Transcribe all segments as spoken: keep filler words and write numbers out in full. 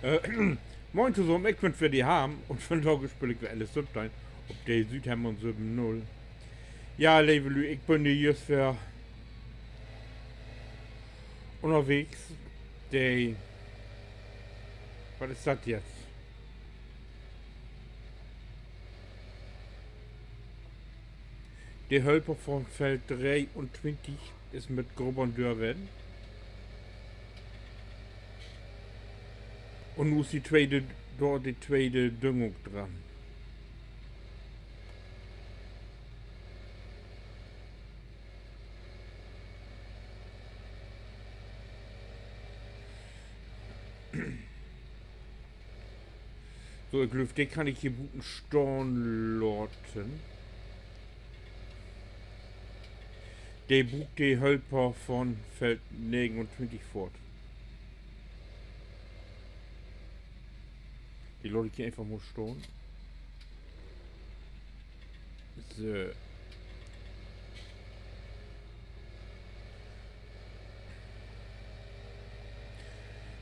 Äh, moin tosamen, ik bün weer de Harm un vundaag speel ik weer Alice Sübteihn op de Südhemmern söven null. Ja, leve Lüüd, ik bün hier jüst weer ünnerwegens. De, wat is dat jetzt? De Hölper von Feld dreeuntwintig is mit Grubbern dörwen. Un nu is de tweede, dor de tweede Düngung dran. So, ik glööv, de kann ik hier buten stahn laten. De bruukt de Hölper von Feld negenuntwintig foort. De laat ik hier eenfach mal stahn. So.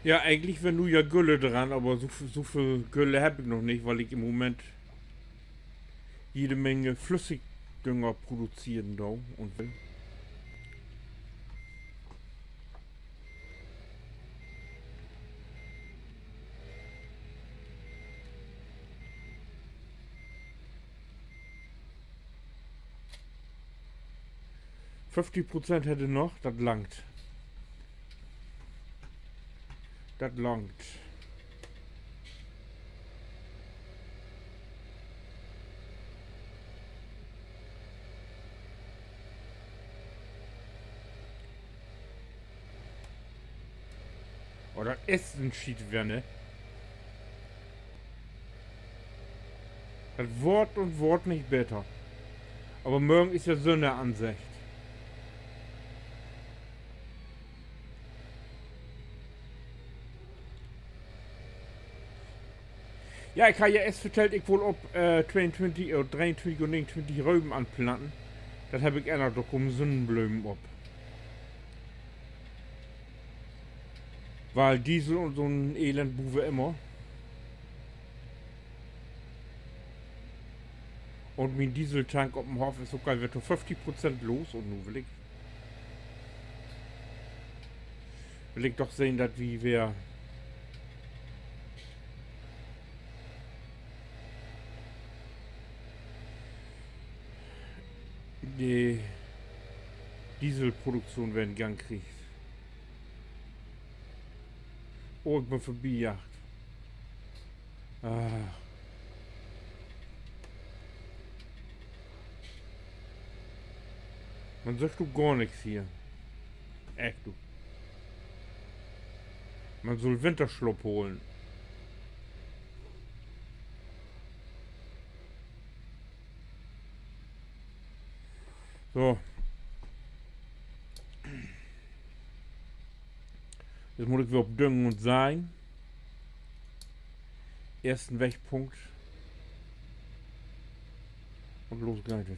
Ja, egentlich weer nu ja Gülle dran, aver so, so veel Gülle heff ik noch nich, wiel ik in'n Moment jede Menge Flüssigdünger produzeren do un will föfftig Prozent hett he noch, dat langt. Dat langt. Oh, dat is en Schietweer, ne? Dat word un word nich beter. Aver morgen is ja Sünn anseggt. Ja, ik harr ja eerst vertellt, ik wull op, äh, tweeuntwintig, äh, dreeuntwintig un negenuntwintig Röven anplanten. Dat heff ik ännert, dor kaamt Sünnenblomen op. Wiel Diesel un so'n Elend bruukt wi immer. Un mien Dieseltank op 'n Hoff is ok al weer to föfftig Prozent los. Un nu will ik, will ik doch sehn, dat wi weer de Dieselproduktion weer in Gang kriegt. Oh, ik bün vörbijagt. Ah. Man süht ok gor nix hier. Echt, du. Man sull Winterslaap holen. So. Nu mutt ik weer op Düngen un Seien. Eersten Wegpunkt. Un los geiht dat.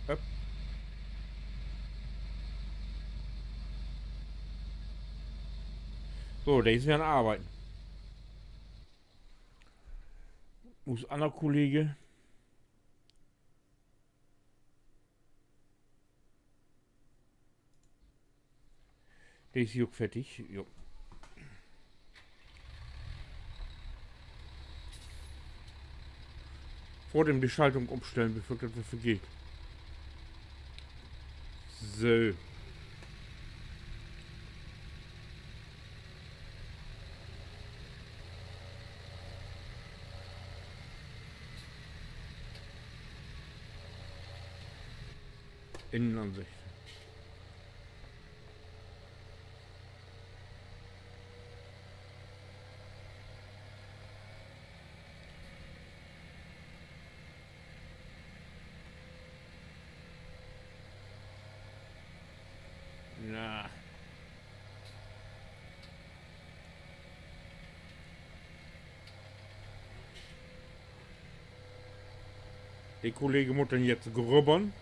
Hup. So, de is weer an Arbeiden. Us anner Kollege. De is hier ok fertig. Jo. Foort even de Schaltung umstellen, bevör ik dat weer vergeet. So. Innenansicht. Na. De Kollege mutt denn jetzt grubbern.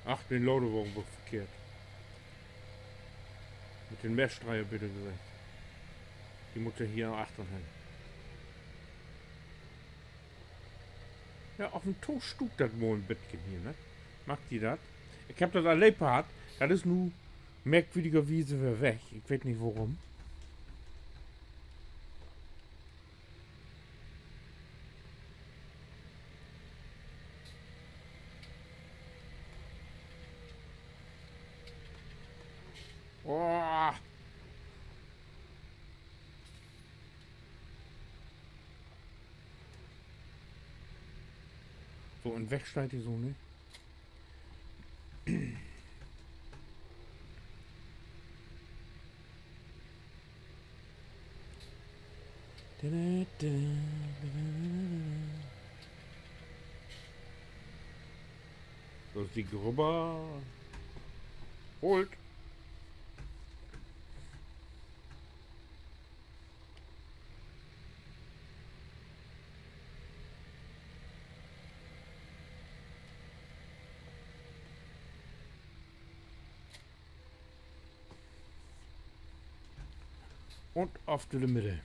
Ach, den Ladewagen weer verkehrt. Mit den Messstreier, beter seggt. De mutt ja hier achtern hen. Ja, af un to stuukt dat mal en beten hier, ne? Markt ji dat? Ik heff dat al leper hatt. Dat is nu merkwürdigerwies weer weg. Ik weet nich, worum. Oh. So, un weg steiht de so, ne? Dat is de Grubber. Holt. Un af to de Middel.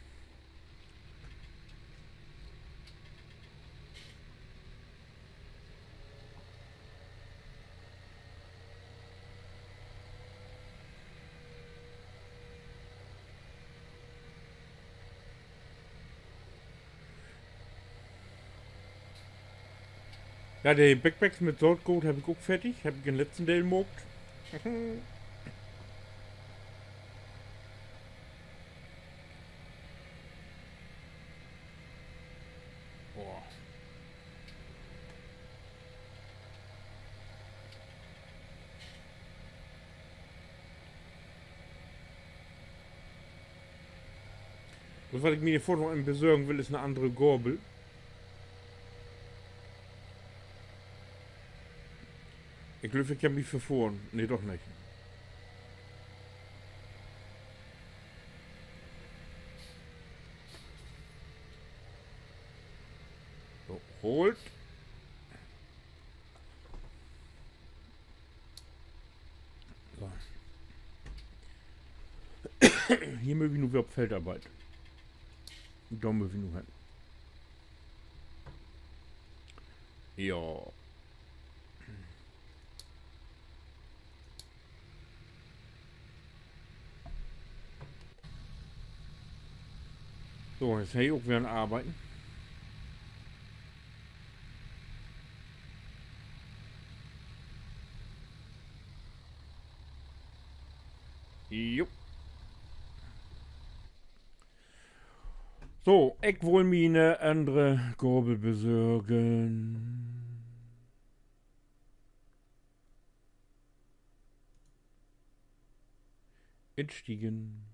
Ja, de Backpacks mit Saatgoot heff ik ok fertig. Heff ik in'n letzten Deel maakt. Boah. Blots wat ik mi hier foorts noch besorgen will, is 'ne annere Gabel. Ik glööv, ik heff mi verfohren. Nee, doch nich. So, holt. So. Hier mööt wi nu weer op Feldarbeid. Dor mööt wi nu hen. Ja. So, nu is he ok weer an Arbeiden. Jo. So, ik wull mi 'ne annere Gabel besorgen. Instiegen.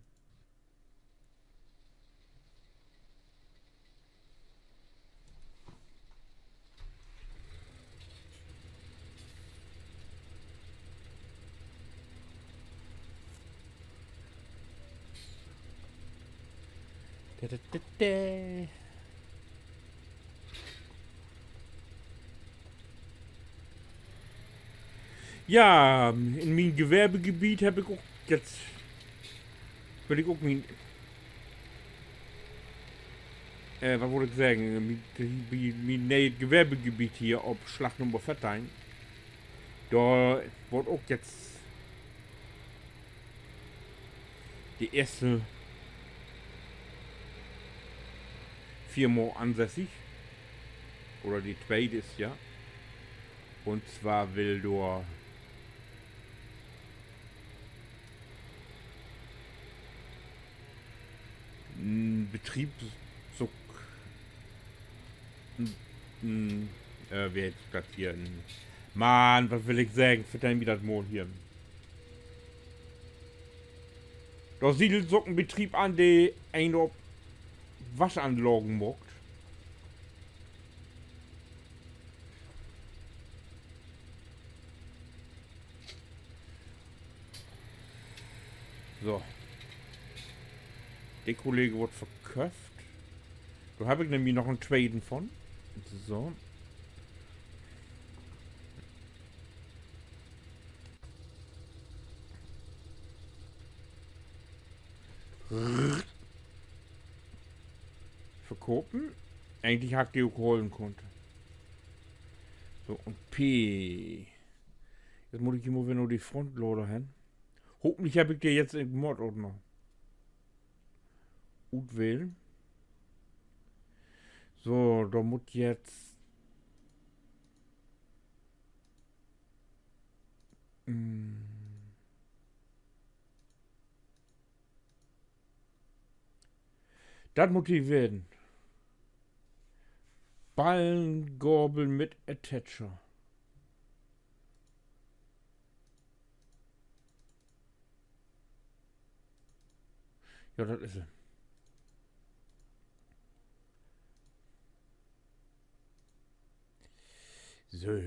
Da, da, da, da. Ja, in mien Gewerbegebiet heff ik ok jetzt, will ik ok mien, äh, wat wull ik seggen, mien, bi mien nee'et Gewerbegebiet hier op Slag Nummer veerteihn, dor word ok jetzt de eerste Firma ansässig. Oder de tweede is ja. Un zwar will dor en Betrieb sük, en, en, äh, wo heet dat hier? En, Mann, wat will ik seggen? Vertell mi dat mal hier. Dor siedelt sük en Betrieb an, de een op Waschanlagen maakt. So. De Kollege word verköfft. Dor heff ik nämlich noch en tweden von. So. Verkopen. Egentlich harr ik de ok holen kunnt. So, un P. Nu mutt ik hier mal weer na de Frontlader hen. Hopentlich heff ik de jetzt in Mod ok noch. Utwählen. So, dor mutt jetzt, mm, dat mutt de weren. Ballengabel mit Attacher. Ja, dat is he. So.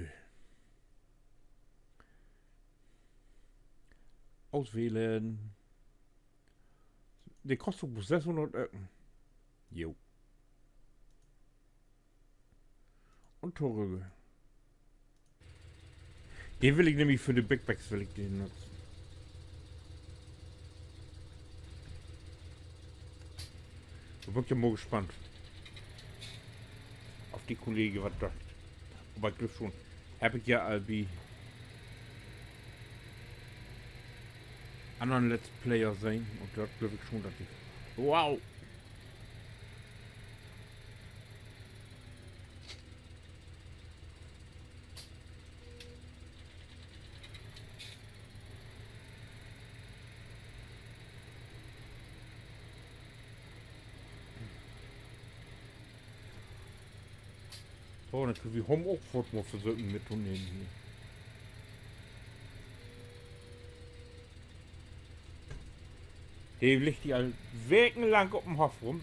Auswählen. De kost ok blots sesshunnert Öcken. Jo. Un torügg. De will ik nämlich för de Big Bags will ik de nutzen. Dor bün ik ja mal gespannt, of de Kollege wat döcht. Aver ik glööv schon, heff ik ja al bi annern Let's Player sehn un dor glööv ik schon, dat ik, wow. So, denn köönt wi hum ok foort mal versöken mit to nehmen hier. De liggt hier al wekenlang op den Hoff rum.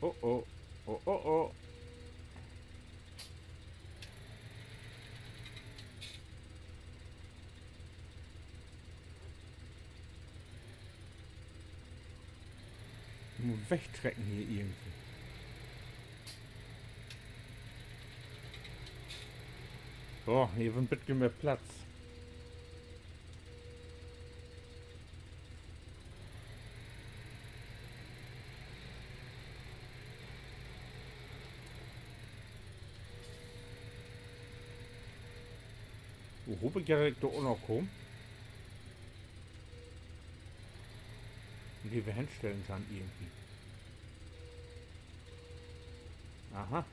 Oh, oh. Oh, oh, oh. Mutt wegtrecken hier irgendwie. So, hier is en beten mehr Platz. Wo hoop ik ja, dat ik dor ok noch kaam. Un de weer henstellen kann irgendwie. Aha.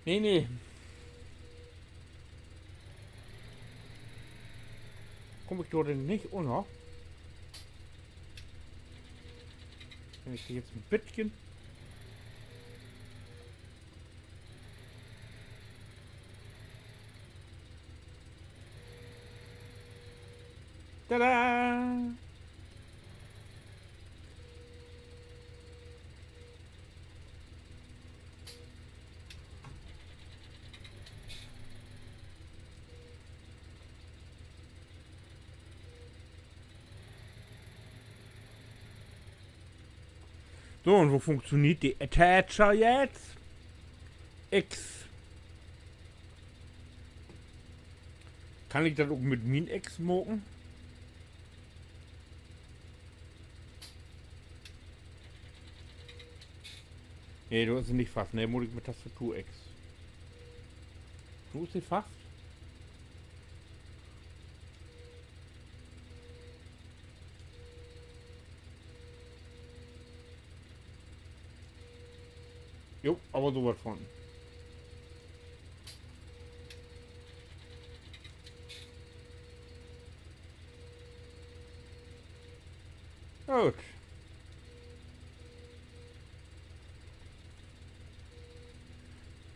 Nee, nee. Kaam ik dor denn nich ünner? Wenn ik hier jetzt en beten Tada! So, un wo funktioneert de Attacher jetzt? X. Kann ik dat ok mit mien X maken? Nee, dor is he nich fast. Nee, mutt ik mit Tastatur X. Nu is he fast. Jo, aver so wat von. Goot.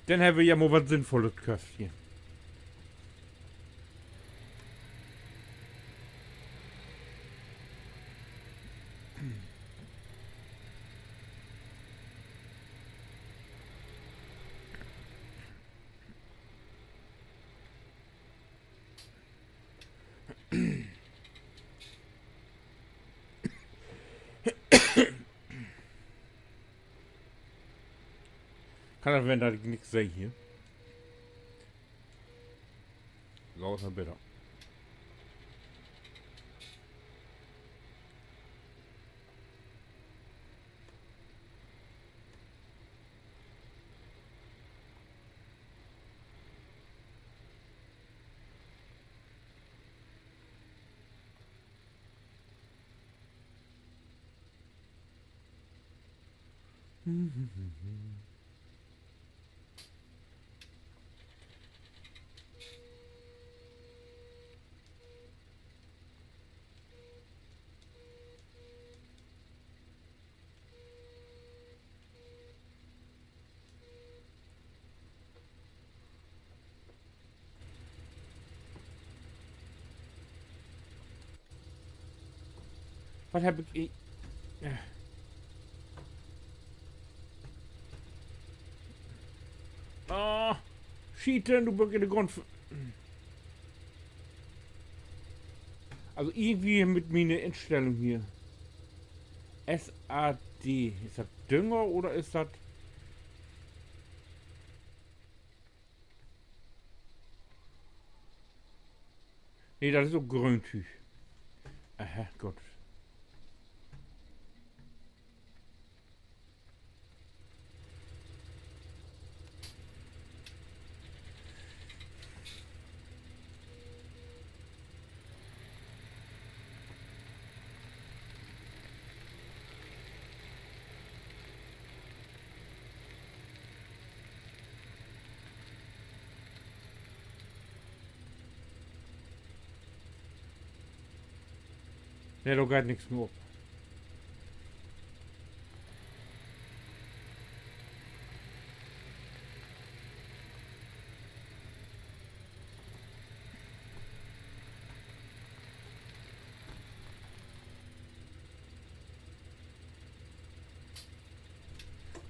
Denn hebbt wi ja mal wat Sinnvolles köfft hier. Kann dat ween, dat ik nix seh hier. So is dat beter. Wat heff ik i-, ah, Schiet, du büst in de Grund. Also irgendwie mit miene Instellung hier. S A D. Is dat Dünger oder is dat Nee, dat is ok Gröntüüg. Aha, goot. Nee, dor geiht nix mehr op.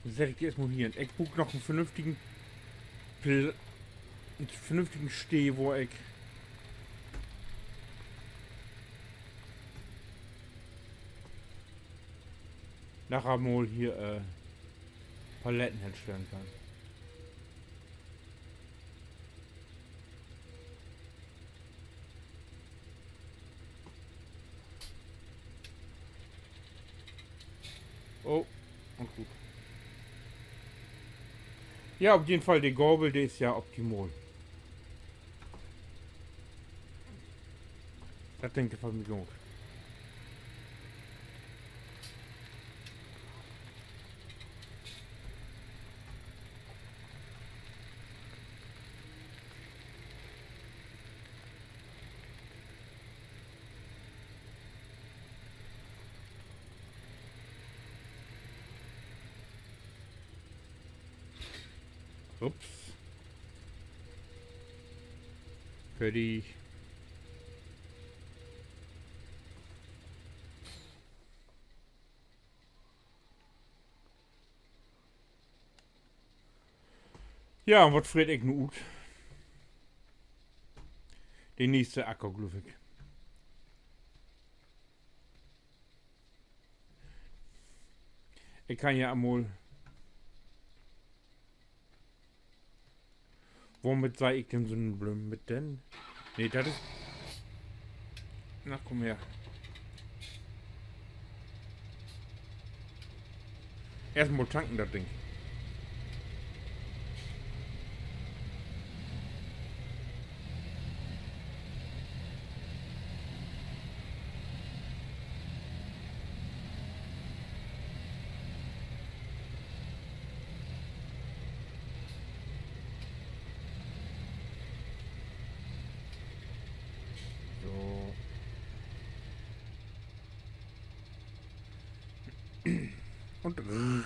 Denn sett ik de eerstmal hier hen. Ik bruuk noch en vernünftigen Pl-, en vernünftigen Stee, wo ik naher mal hier, äh, Paletten henstellen kann. Oh, un goot. Ja, op jeden Fall, de Gabel, de is ja optimal. Dat Ding gefallt mi goot. Ups. Fertig. Ja, un wat freet ik nu ut? De nächste Acker, glööv ik. Ik kann ja mal Womit sei ik denn Sünnenblomen? Mit den? Nee, dat is, na, kumm her. Eerstmal tanken, dat Ding. So. Un rin.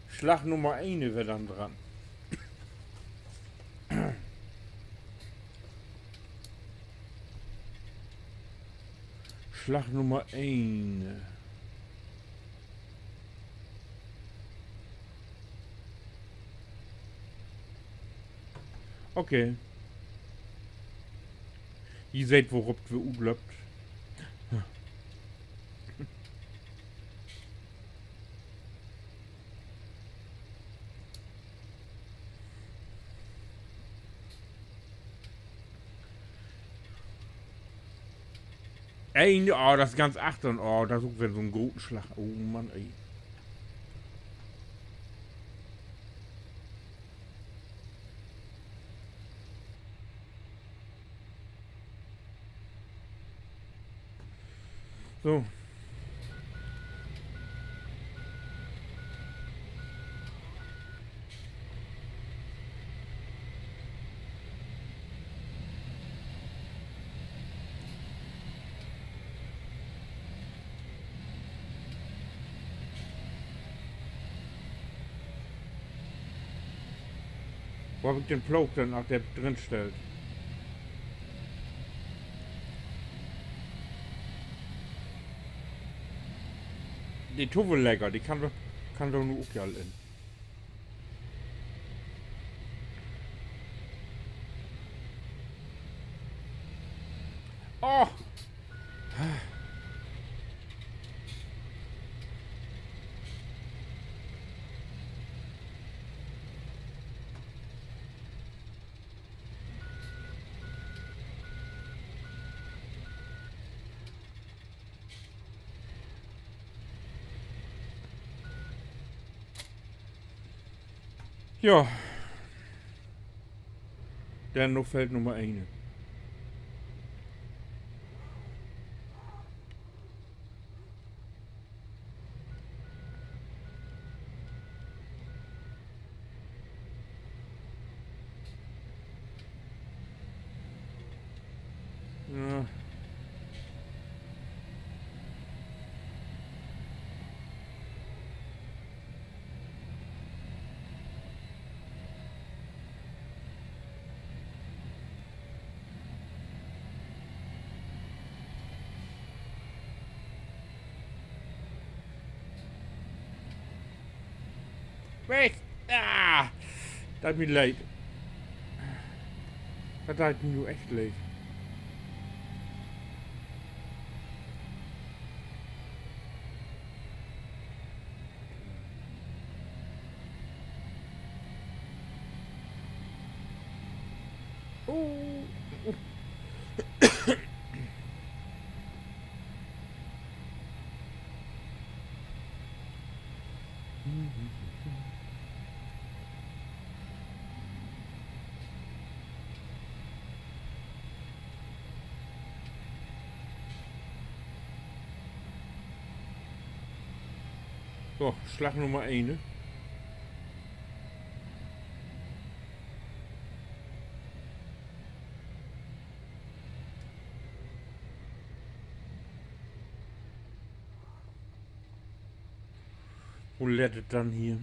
Slag Nummer een weer denn dran. Slag Nummer een. Okay. Ji seht, worup wi utlöppt. Een, oh, dat is ganz achtern. Oh, dat is ok weer so'n groten Slag. Oh Mann, ey. So. Wo heff ik den Ploog denn? Ach, de heff ik drin stellt. De Tuffel lecker, de kann, kann doch nu ok al in. Oh! Ja. Denn nu fehlt Nummer een. Ja. Weg! Ah! Dat deit mi leed. Dat deit mi nu echt leed. Oh. So, Slag Nummer een, ne? Wo lett dat denn hier?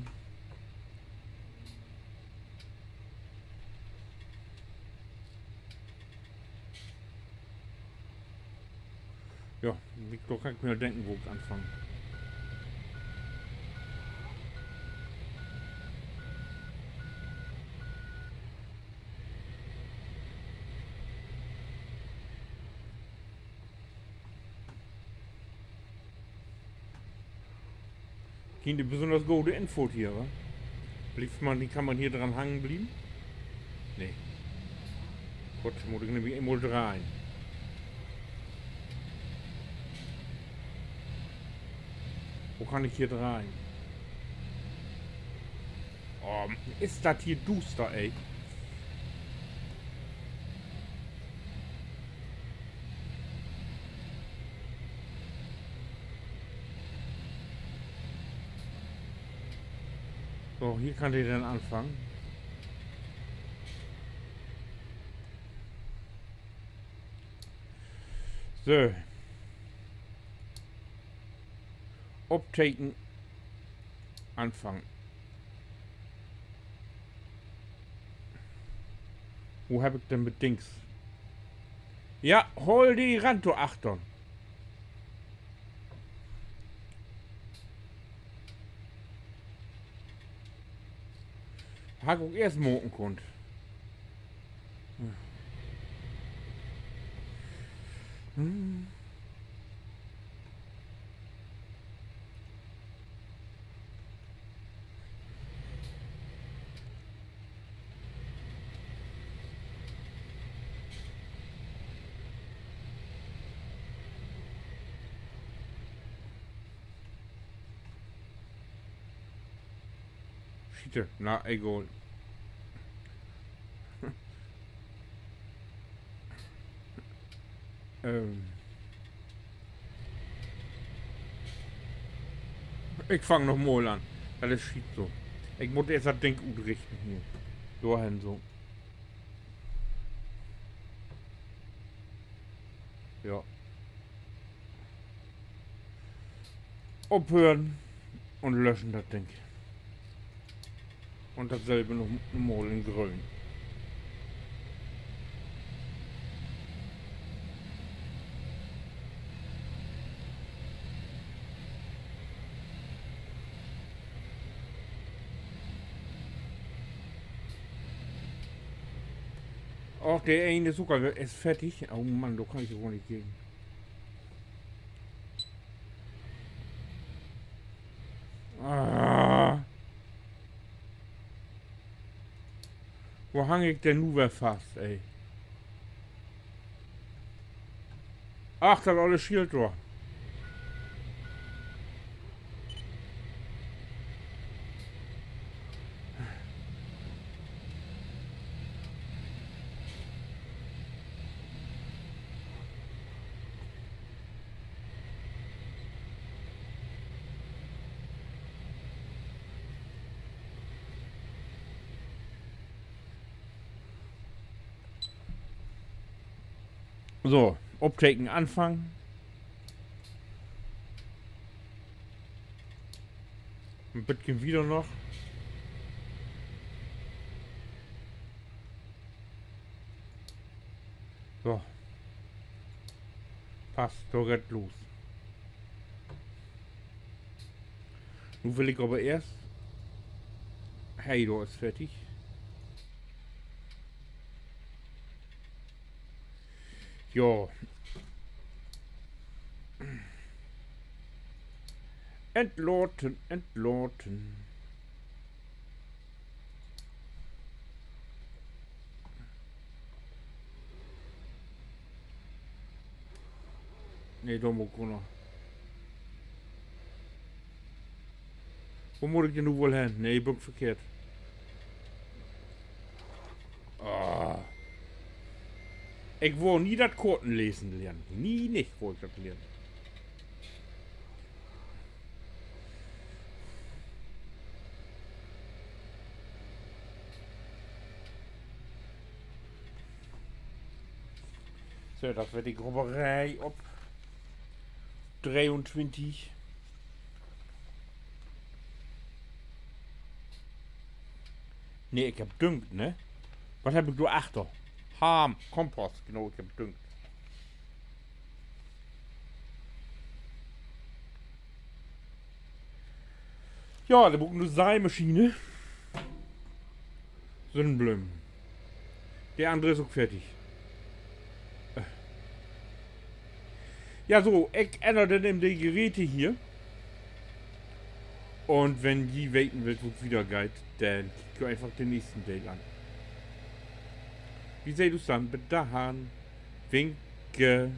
Ja, ik glööv, kann ik mi al denken, wo ik anfang. Kien besünners gode Infohrt hier, wa? Blifft man, kann man hier dran hangen blieven? Nee. Goot, mutt ik nämlich eenmal dreihn. Wo kann ik hier dreihn? Oh, is dat hier duuster, ey. So, hier kann de denn anfangen. So. Opteken. Anfangen. Wo heff ik denn mit Dings? Ja, hool de Rand dor achtern. Harr ik ok eerst maken kunnt. Hm. Schiete, na, egal. Ähm. Ik fang noch mal an. Dat is Schiet so. Ik mutt eerst dat Ding utrichten hier. Dorhen so. Ja. Ophören un löschen dat Ding. Un datsülve noch, noch mal in Gröön. Och, de een is ok al, is fertig. Oh Mann, dor kann ik jo gor nich gegen. Ah. Wo hang ik denn nu weer fast, ey? Ach, dat olle Schild dor. So, opteken, anfangen. En beten wieder noch. So. Passt, dor geiht los. Nu will ik aver eerst, hey, dor is fertig. Ja. Entlaten, entlaten. Nee, dor mutt ik noch. Wo mutt ik denn nu woll hen? Nee, bün ik verkehrt. Ah. Ik worr nie dat Korten lesen lehren. Nie nich worr ik dat lehren. So, dat weer de Grubberee op dreeuntwintig. Nee, ik hebb düngt, ne? Wat hebb ik dor achter? Harm, Kompost, genau, ik hebb düngt. Ja, denn bruuk ik nu Seimaschien. Sünnenblömen. De annere is ok fertig. Ja, so, ik änner denn even de Geräte hier. Un wenn ji weten wüllt, wo 't wieder geiht, denn kiekt jo eenfach den nächsten Deel an. Wi seht us denn. Bit dorhen. Winke.